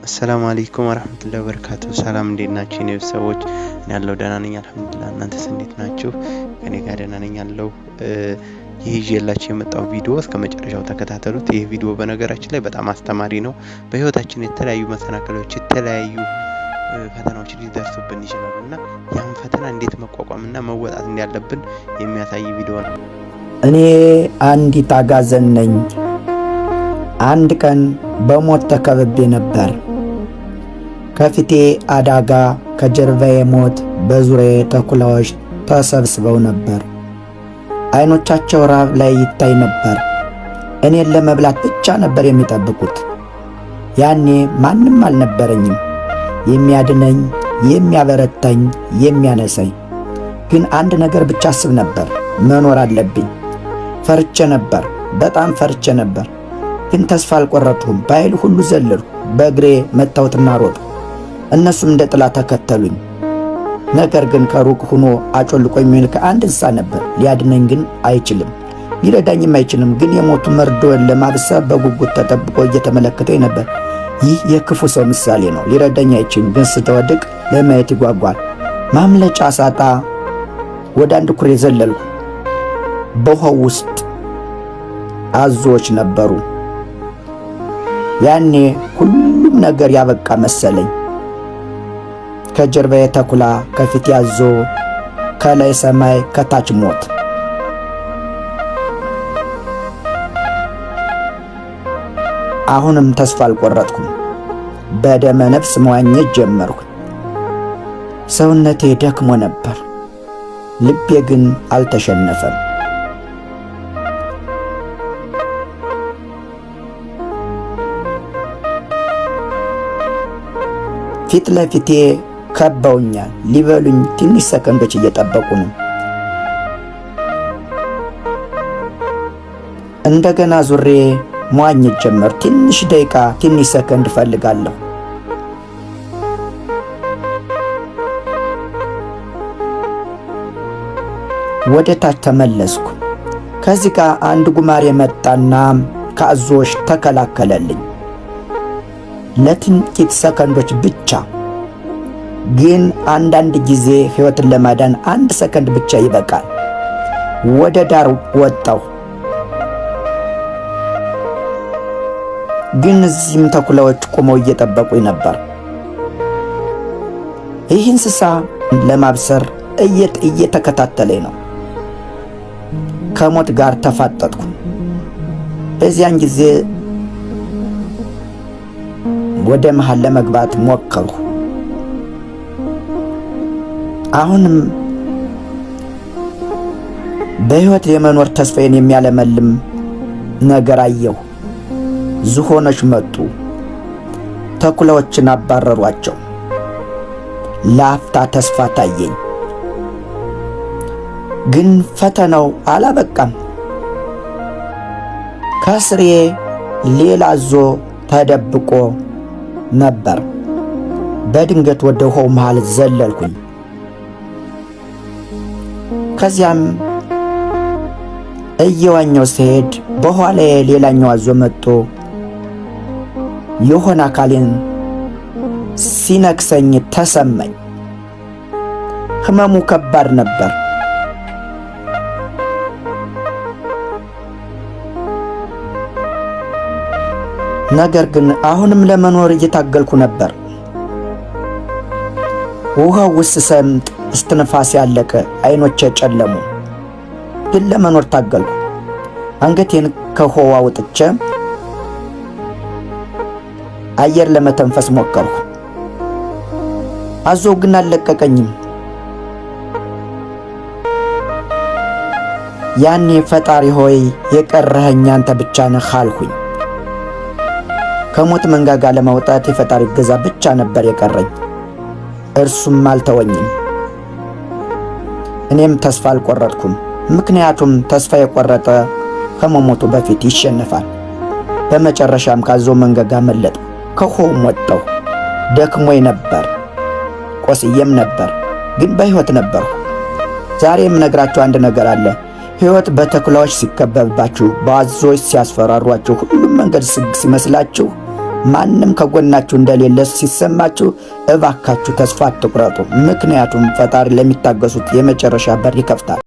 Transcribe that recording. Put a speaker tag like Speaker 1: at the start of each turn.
Speaker 1: አሰላሙ አለይኩም ወራህመቱላሂ ወበረካቱ። ሰላም እንዴት ናችሁ የኔ ቤተሰቦች? እኔ ያለው ደህና ነኝ አልሐምዱሊላህ። እናንተስ እንዴት ናችሁ? ከኔ ጋር ደህና ነኝ ያለው። ይህ ይዤላችሁ የመጣው ቪዲዮ እስከ መጨረሻው ተከታተሉት። ይህ ቪዲዮ በነገራችን ላይ በጣም አስተማሪ ነው። በህይወታችን የተለያዩ መሰናክሎች፣ የተለያዩ ፈተናዎች ሊደርሱብን ይችላሉ እና ያን ፈተና እንዴት መቋቋምና መወጣት እንዳለብን የሚያሳይ ቪዲዮ ነው።
Speaker 2: እኔ አንዲት አጋዘን ነኝ። አንድ ቀን በሞት ተከብቤ ነበር። ከፊቴ አደጋ፣ ከጀርባዬ ሞት፣ በዙሪያዬ ተኩላዎች ተሰብስበው ነበር። ዓይኖቻቸው ራብ ላይ ይታይ ነበር። እኔን ለመብላት ብቻ ነበር የሚጠብቁት። ያኔ ማንም አልነበረኝም የሚያድነኝ፣ የሚያበረታኝ፣ የሚያነሳኝ። ግን አንድ ነገር ብቻ አስብ ነበር፣ መኖር አለብኝ። ፈርቼ ነበር፣ በጣም ፈርቼ ነበር። ግን ተስፋ አልቆረጥኩም። በኃይል ሁሉ ዘለልኩ፣ በእግሬ መታሁትና ሮጥኩ። እነሱም እንደ ጥላ ተከተሉኝ። ነገር ግን ከሩቅ ሆኖ አጮልቆ የሚልክ አንድ እንስሳ ነበር። ሊያድነኝ ግን አይችልም፣ ሊረዳኝም አይችልም። ግን የሞቱ መርዶን ለማብሰር በጉጉት ተጠብቆ እየተመለከተኝ ነበር። ይህ የክፉ ሰው ምሳሌ ነው። ሊረዳኝ አይችልም፣ ግን ስትወድቅ ለማየት ይጓጓል። ማምለጫ ሳጣ ወደ አንድ ኩሬ ዘለልኩ። በውሃው ውስጥ አዞዎች ነበሩ። ያኔ ሁሉም ነገር ያበቃ መሰለኝ። ከጀርባዬ ተኩላ፣ ከፊት አዞ፣ ከላይ ሰማይ፣ ከታች ሞት። አሁንም ተስፋ አልቆረጥኩም። በደመ ነፍስ መዋኘት ጀመርኩ። ሰውነቴ ደክሞ ነበር፣ ልቤ ግን አልተሸነፈም። ፊት ለፊቴ ከበውኛል። ሊበሉኝ ትንሽ ሰከንዶች እየጠበቁ ነው። እንደገና ዙሬ መዋኘት ጀመር። ትንሽ ደቂቃ፣ ትንሽ ሰከንድ እፈልጋለሁ። ወደ ታች ተመለስኩ። ከዚህ ጋር አንድ ጉማሬ መጣና ከአዞዎች ተከላከለልኝ ለጥቂት ሰከንዶች ብቻ። ግን አንዳንድ ጊዜ ሕይወትን ለማዳን አንድ ሰከንድ ብቻ ይበቃል። ወደ ዳር ወጣሁ። ግን እዚህም ተኩላዎች ቆመው እየጠበቁኝ ነበር። ይህ እንስሳ ለማብሰር እየተከታተለኝ ነው። ከሞት ጋር ተፋጠጥኩ። በዚያን ጊዜ ወደ መሃል ለመግባት ሞከርኩ። አሁንም በሕይወት የመኖር ተስፋዬን የሚያለመልም ነገር አየሁ። ዝሆኖች መጡ፣ ተኩላዎችን አባረሯቸው። ለአፍታ ተስፋ ታየኝ። ግን ፈተናው አላበቃም። ከስሬ ሌላ አዞ ተደብቆ ነበር። በድንገት ወደ ውሃው መሃል ዘለልኩኝ። ከዚያም እየዋኘው ስሄድ በኋላዬ ሌላኛው አዞ መጥቶ የሆነ አካሌን ሲነክሰኝ ተሰማኝ። ህመሙ ከባድ ነበር። ነገር ግን አሁንም ለመኖር እየታገልኩ ነበር። ውሃው ውስጥ ሰምጥ እስትንፋሴ ያለቀ፣ አይኖቼ ጨለሙ። ግን ለመኖር ታገልኩ። አንገቴን ከውሃው አውጥቼ አየር ለመተንፈስ ሞከርኩ። አዞው ግን አልለቀቀኝም። ያኔ ፈጣሪ ሆይ የቀረኸኝ አንተ ብቻ ነህ አልኩኝ። ከሞት መንጋጋ ለማውጣት የፈጣሪ እገዛ ብቻ ነበር የቀረኝ። እርሱም አልተወኝም። እኔም ተስፋ አልቆረጥኩም። ምክንያቱም ተስፋ የቆረጠ ከመሞቱ በፊት ይሸነፋል። በመጨረሻም ካዞ መንጋጋ መለጥኩ፣ ከውሃውም ወጣሁ። ደክሞኝ ነበር፣ ቆስዬም ነበር፣ ግን በሕይወት ነበርኩ። ዛሬ የምነግራችሁ አንድ ነገር አለ። ሕይወት በተኩላዎች ሲከበብባችሁ፣ በአዞዎች ሲያስፈራሯችሁ፣ ሁሉም መንገድ ዝግ ሲመስላችሁ ማንም ከጎናችሁ እንደሌለ ሲሰማችሁ እባካችሁ ተስፋ አትቁረጡ። ምክንያቱም ፈጣሪ ለሚታገሱት የመጨረሻ በር ይከፍታል።